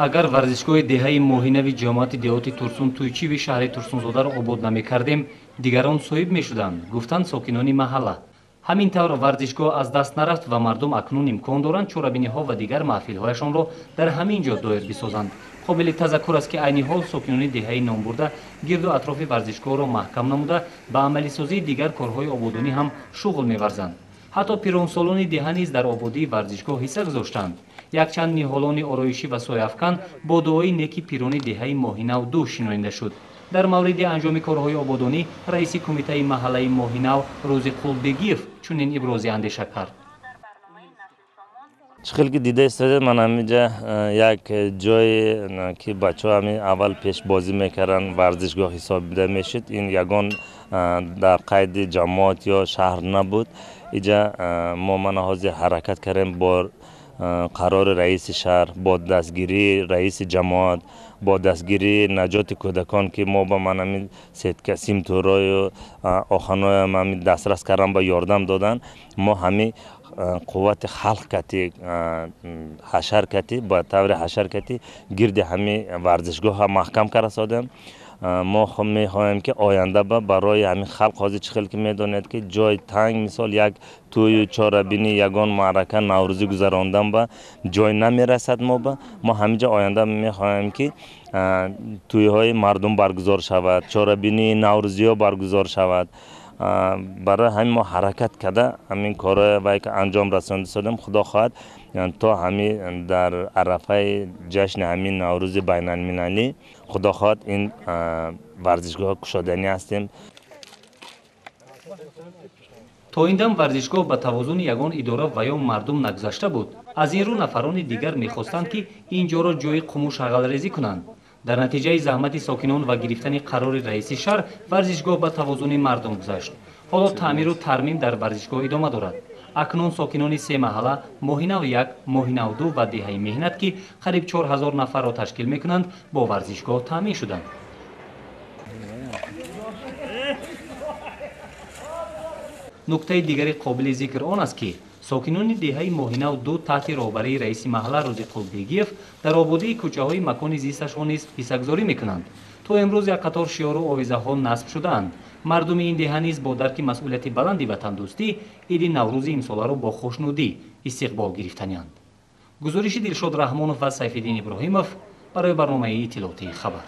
Агар варзишгоҳи деҳаи Моҳинави ҷамоати деҳоти Турсун Туйчиви шаҳри Турсунзодаро обод намекардем, дигарон соҳиб мешуданд, гуфтанд сокинони маҳалла. Ҳамин тавр варзишгоҳ аз даст нарафт ва мардум акнун имкон доранд чорабиниҳо ва дигар маҳфилҳояшонро дар ҳамин ҷо доир бисозанд. Қобили тазаккур аст, ки айни ҳол сокинони деҳаи номбурда гирду атрофи варзишгоҳро маҳкам намуда, ба амалисозии дигар корҳои ободонӣ ҳам шуғл меварзанд. Ҳатто пиронсолони деҳа низ дар ободии варзишгоҳ ҳисса гузоштанд. Якчанд ниҳолони ороишӣ ва сояафкан бо дуои неки пирони деҳаи Моҳинав 2 шинонида шуд. Дар мавриди анҷоми корҳои ободонӣ раиси кумитаи маҳаллаи Моҳинав Рӯзиқул Бегиев чунин ибрози андеша кард. Чӣ хел ки дида истода, ман ҳаминҷа як ҷое ки бачаҳо ҳамин аввал пеш бозӣ мекарданд, варзишгоҳ ҳисобида мешуд. Ин ягон дар қайди ҷамоат ё шаҳр набуд. Иҷа мо мана ҳозир ҳаракат кардем бо қарори раиси шаҳр, бо дастгирии раиси ҷамоат, бо дастгирии наҷоти кӯдакон, ки мо ба ман ҳамин сетка симтӯрою оханоям ҳамин дастрас кардан ба ёрдам додан. Мо ҳамин қуввати халқ кати ҳашар кати ба таври ҳашар кати гирди ҳамин варзишгоҳа маҳкам карда содем. Мо мехоҳем, ки оянда барои ҳамин халқ ҳозир чӣ хел ки медонед, ки ҷой танг, мисол як тӯю чорабинӣ, ягон маърака наврӯзӣ гузарондан ба ҷой намерасад. Мо ҳаминҷа оянда мехоҳем, ки тӯйҳои мардум баргузор шавад, чорабинии наврӯзиҳо баргузор шавад. Барои ҳамин мо ҳаракат карда ҳамин корҳоя вай анҷом расонда содем. Худо хоҳад, то ҳамин дар арафаи ҷашни ҳамин наврӯзи байналмилалӣ, худо хоҳад, ин варзишгоҳ кушоданӣ ҳастем. То ин дам варзишгоҳ ба тавозуни ягон идора ва ё мардум нагузашта буд. Аз ин рӯ нафарони дигар мехостанд, ки ин ҷоро ҷои қуму шағалрезӣ кунанд. Дар натиҷаи заҳмати сокинон ва гирифтани қарори раиси шаҳр варзишгоҳ ба тавозуни мардум гузашт. Ҳоло таъмиру тармим дар варзишгоҳ идома дорад. Акнун сокинони се маҳалла Моҳинав 1, Моҳинав 2 ва деҳаи Меҳнат, ки қариб 4000 нафарро ташкил мекунанд, бо варзишгоҳ таъмин шуданд. Нуктаи дигари қобили зикр он аст, ки сокинони деҳаи Моҳинав 2 таҳти роҳбарии раиси маҳалла Рӯзиқул Бегиев дар ободии кӯчаҳои макони зисташон низ ҳиссагузорӣ мекунанд. То имрӯз як қатор шиору овезаҳо насб шудаанд. Мардуми ин деҳа низ бо дарки масъулияти баланди ватандӯстӣ иди наврӯзи имсоларо бо хушнудӣ истиқбол гирифтанианд. Гузориши Дилшод Раҳмонов ва Сайфиддин Иброҳимов барои барномаи иттилоотии хабар.